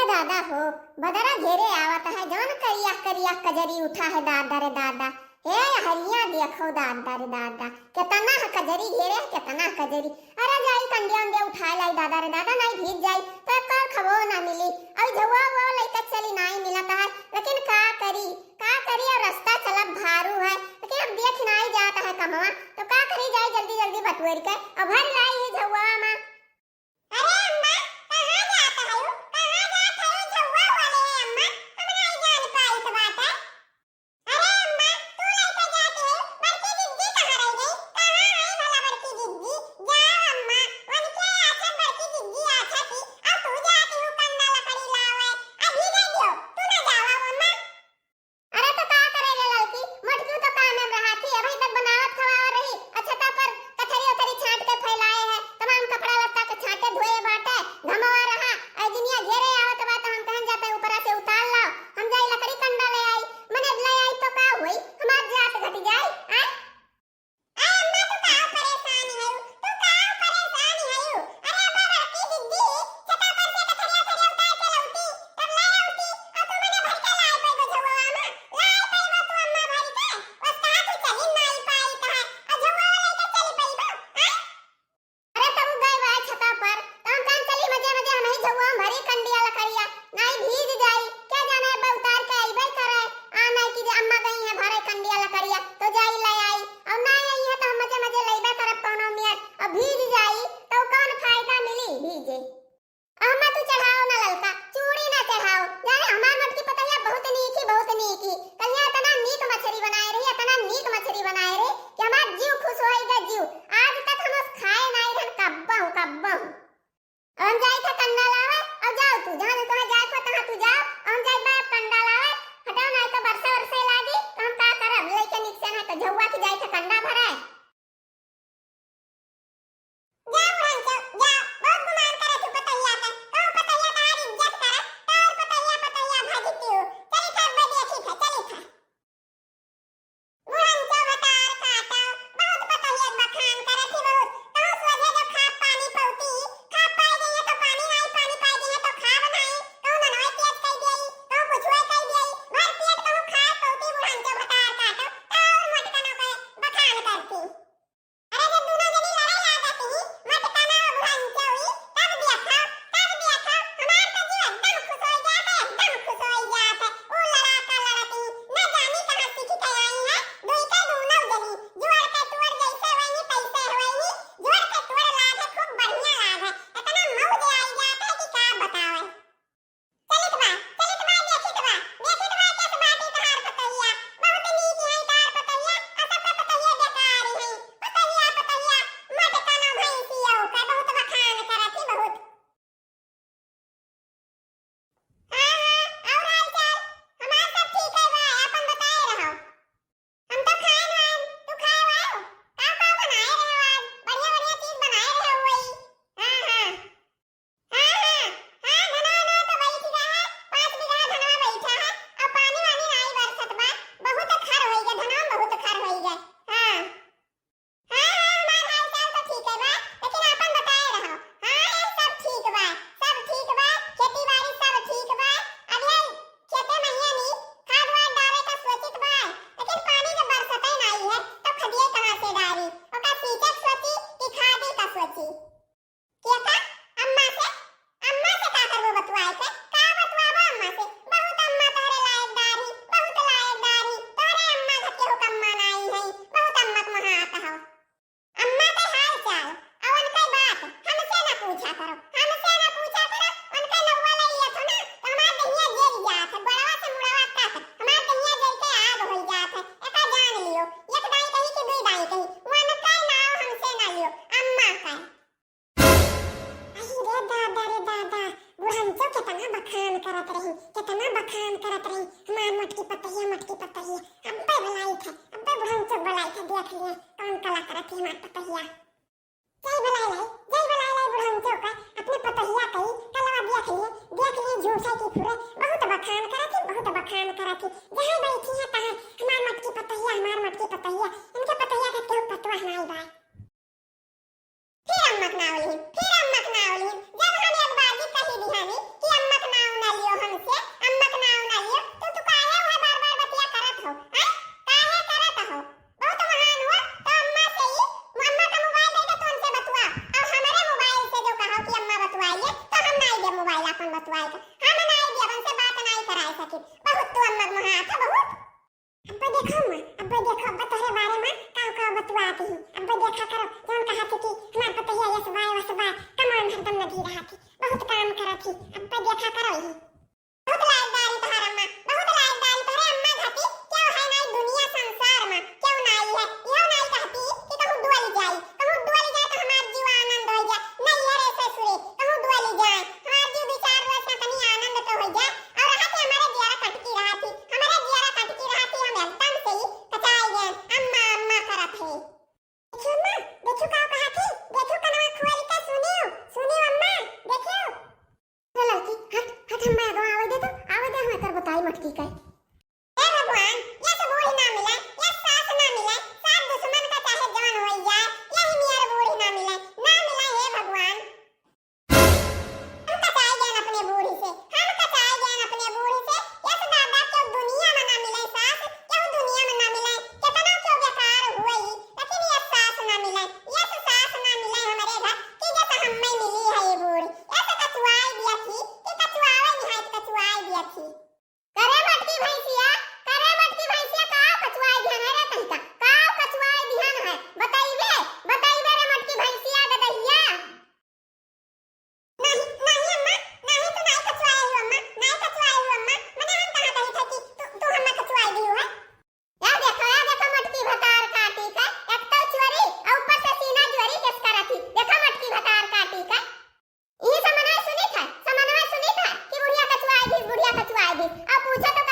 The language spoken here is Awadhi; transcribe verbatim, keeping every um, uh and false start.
दादा हो, बदरा घेरे आवत है, जौन करिया करिया कजरी उठा है दादा रे दादा। हे हरिया देखो दादा रे दादा, केतना है कजरी घेरे है, केतना है कजरी। अरे जाई कंडिया उंडिया उठाए लाई दादा रे दादा, नाहीं भीज जाई तो एक और खबो ना मिली। और झउआ उआ लइका चली नाहीं मिलत है, लेकिन का करी, का करी, और रास्ता चलब भारू है, लेकिन अब देख नाहीं जात है कमवा, तो का करी, जाई जल्दी जल्दी बटुअर के और भर लाई ही झउआ मा। अरे अम्मा, कहाँ जात हयू? कहाँ जात हयू? झउआ वाले है अम्मा, हम नाहीं जान पाइत बाटे। अरे अम्मा, तू लइके जात हयू, बड़की जिज्जी कहाँ रह गई? कहाँ है भला बड़की जिज्जी? जाओ अम्मा, उनके आछे बड़की जिज्जी आछे की, और तू जात हयू कंडा लकड़ी लावे। अभी दे दियो, तू ना जावा अम्मा। अरे तो का करे रे ललकी, मोटकी तो काम में रहा थी, अभी तक बनावत खवावत रही। अच्छा, छता पर कथरी उथरी छांट के फैलाए है, तमाम कपड़ा लत्ता के छांटे धोए बाटे, घमवा रहा, ऐ दुनिया घेरे आवत बा तो हम कहन जाते ऊपरा से उतार लाओ, हम जाई लकड़ी कंडा ले आई, मने ले आई तो का हुई, हमार जात घट जाई, आय? अरे अम्मा, तू काहे परेशान हयू? तू काहे परेशान हयू? अरे अम्मा, बड़की दीदी, छता पर से कथरिया थरिया उतार के लौटी, तब ले लौटी, और तू मने भर के लाए पइबो झउआ में, लाए पइबो तू अम्मा भर के, बस कहा तू चली नाई पाई कहा, और झउआ लेके चली पइबो, हाँ? अरे तब गए बा छता पर, तो हम कहन चली मजे मजे हम ही झउआ में भरी कंडिया लकड़िया, नाई भीज जाई, क्या जाने अब उतार के अइबे करे। आ नाई कि जे अम्मा गई है भरे कंडिया लकड़िया, तो जाई ले आई। और नाई आई है तो हम मजे मजे लइबे करब कौनो मियर, और भीज जाई तो कौन फायदा मिली भीजे। अम्मा तू चढ़ाओ ना ललका, चूड़ी ना चढ़ाओ। जाने हमार मोटकी पतहिया बहुत नीक ही, बहुत नीक ही। कलिया इतना नीक मछरी बनाए रही, इतना नीक मछरी बनाए रही कि हमार जीव खुश होई गए जीव। आज तक हम उस खाए नाई रहन कब्बहू, कब्बहू। अब हम जाई थे कंडा लावे, अब जाओ तू, जहाँ तू, तहाँ जाए को, तहाँ तू जाओ, अब हम जाई बा कंडा लावे, हटाओ, नहीं तो बरसे, बरसे लागी, तो हम का करब, लइके निकसे नहीं तो झउआ की जाई थे कंडा भरे। जा बुढ़ान चो, जा, बहुत गुमान करत हूँ पतहिया का, कहूँ पतहिया का आज इज्जत करत, तो और पतहिया, पतहिया भागित हूँ, चली था, अब देखी था, चली था। बुढ़ंचो भतार काटो, बहुत पतोहिया के बखान करत ही बहुत। कहूँ सोझे जो खाब पानी पौती, खाब पाए जइहे तो पानी नाई, पानी पाए जइहे तो खाब नाई, कहूँ मनवे तेज कई देई, कहूँ कुछुए कई देई, भर पेट कहूँ खाए पौती बुढ़ंचो भतार काटो, तो और मोटकनो के बखान करती। अरे जब दूनो जनी लड़े लागत ही, मोटकनो बुढ़ंचो ही, तब देखो, तब देखो, हमार तो जीव एकदम खुश होई जात है, एकदम खुश होई जात है। ऊ लड़ाका लड़त ही, न जानी कहाँ सीख के आई है, दुई के दूनो जनी, जुअर के टुअर जैसे होई, तैसे होई, जुअर के टुअर लाग है, खूब बढ़िया लाग है। इतना मौज आई जात है कि का बतावे। चलित बा, चलित बा, देखित बा, देखित बा, कस बाटी तहार पतोहिया, बहुत नीक है तहार पतोहिया, आ सबके पतोहिया बेकार है। पतोहिया, पतोहिया, मोटकनो भैंसियो के बहुत बखान करत ही, बहुत। हाँ, हाँ, और हाल चाल? हमार सब ठीक है बा, आपन बताए रहो। हम तो खाए वाएन, तू खाए वायो? का का बनाए रहे हो आज? बढ़िया बढ़िया चीज बनाए रहे हो वही। हाँ, हाँ। हाँ, हाँ, हाँ, धनवा ना तो बैठ गया है, पाँच बीघा धनवा बैठा है, अब पानी वानी नाई बरसत बा, बहुत खर होई गए, धनवा में बहुत खर होई गए। हाँ। हाँ, हाँ, हमार हाल चाल तो ठीक है बा, लेकिन आपन बताए रहो। हाँ, ये सब ठीक बा, सब ठीक बा, खेती बाड़ी सब ठीक बा। अब ये खेते में ये नी खाद वाद डाले का सोचित बा, लेकिन पानी जब बरसते नाई है, तो खदिए कहाँ से डाली? ओका सींचे के सोची कि खादी का सोची? के का? अम्मा से? अम्मा से का करबो बतुआए के? का बतुआबो अम्मा से? बहुत अम्मा तोहरे लायकदार ही, बहुत लायकदार ही। तोहरे अम्मा घर के हुकम्मा नाई है, बहुत अम्मा के महात हो। अम्मा के हाल चाल, और उनके बात हमसे ना पूछा करो, हमसे ना पूछा करो। उनके नौवा ले लिया थो ना, तो हमार दहिया जल जात है, गोड़वा से मुड़वा तक हमार दहिया जल के आग हो जात है। एका जान लियो, एक दाई कही कि दुई दाई कही, उनके नाव हमसे ना लियो, अम्मा का। अही रे दादा रे दादा, बुढ़ंचो केतना बखान करत रही, केतना बखान करत रही, हमार मोटकी पतहिया, मोटकी पतहिया। अब्बे बुलाई थे, अब्बे बुढ़ंचो बुलाई थे, देख लिए कौन कला करत ही हमार पतहिया। जय बुलाई लाई, जय बुलाई लाई बुढ़ंचो का, अपने पतहिया कई कलवा देख लिए, देख लिए झूठे की फुरे, बहुत बखान करत ही, बहुत बखान करत ही। जहाँ बैठी है तहाँ हमार मोटकी पतहिया, हमार मोटकी पतहिया, इनके पतहिया का केहू पतवा हमारी बाय। फिर अम्मा के नाव लिहिन, फिर अम्मा के नाव लिहिन। जब हम एक बार भी कही दिहानी कि अम्मा के नाव ना बतुआए का। हम नाई दिया, हमसे बात नाई कराए सकी। बहुत तू अम्मा मोहा था, बहुत। अब्बे देखो अम्मा, अब्बे देखो, अब्बे तोहरे बारे मा काव काव बतुआत ही। अब्बे देखा करो, जौन कहा थी कि हमार पतोहिया यस बाय वस बाय, कमान हरदम लगी रहा थी, बहुत काम करत ही। अब्बे देखा करो ही। बहुत लायकदारी तोहर अम्मा, बहुत लायकदारी तोहरे अम्मा घाटी, क्यों है नाई दुनिया संसार मा, क्यों नाई है, यो नाई कहती कि कहूँ डोली जाई, कहूँ डोली जाए तो हमार जीव आनंद हो जाए, नहीं है रे ससुरे, कहूँ डोली जाए, हमार जीव दो चार रोज का तनी आनंद तो हो जाए, और रहा थी हमारे जियारा कटकी रहा थी, हमारे जियारा कटकी रहा थी, हम एकदम से ही कचाई गए, अम्मा अम्मा करत है। देखियो अम्मा, देखियो का कहा थी, देखियो कनवा खोल के सुनियो, सुनियो अम्मा, देखियो। ए लड़की, हट, हट, हम मैं आगे आवे दे तो, आवे दे, हम एकर बताई मटकी का। हे भगवान, यस बूढ़ी ना मिले, यस सास ना मिले, सास दुश्मन का चाहे जवन होई जाए, यही नियर बूढ़ी ना मिले, ना मिले हे भगवान। हम कचाई गए अपने बूढ़ी से, हम कचाई गए अपने बूढ़ी से, यस दादा क्यों दुनिया में ना मिले सास, क्यों दुनिया में ना मिले, कितना क्यों बेकार हुई, लेकिन यस सास ना मिले, यस सास ना मिले हमरे घर, कि जस हम्मे मिली है ये बूढ़ी, यस कचुआई दिया थी, कि कचुआवे निहायत कचुआई दिया थी। करे मटकी भैंसिया, करे मटकी भैंसिया, काव कचुआई दिहन है रे तनिका, काव कचुआई दिहन है, बतइबे, बतइबे रे मटकी भैंसिया गदहिया। नहीं, नहीं अम्मा, नहीं तू नहीं कचुआए हो अम्मा, नहीं कचुआए हो अम्मा, मने हम कहाँ कही थे कि तू, तू हम्मा कचुआई दियो है। या देखो, या देखो मटकी भतार काटी के, एक तो चोरी, और ऊपर से सीना चोरी केस करत ही। देखो मटकी भतार काटी के। इही समनवा सुनित है, समनवा सुनित है कि बुढ़िया कचुआई दिस, बुढ़िया कचुआई दिस। अब पूछे तो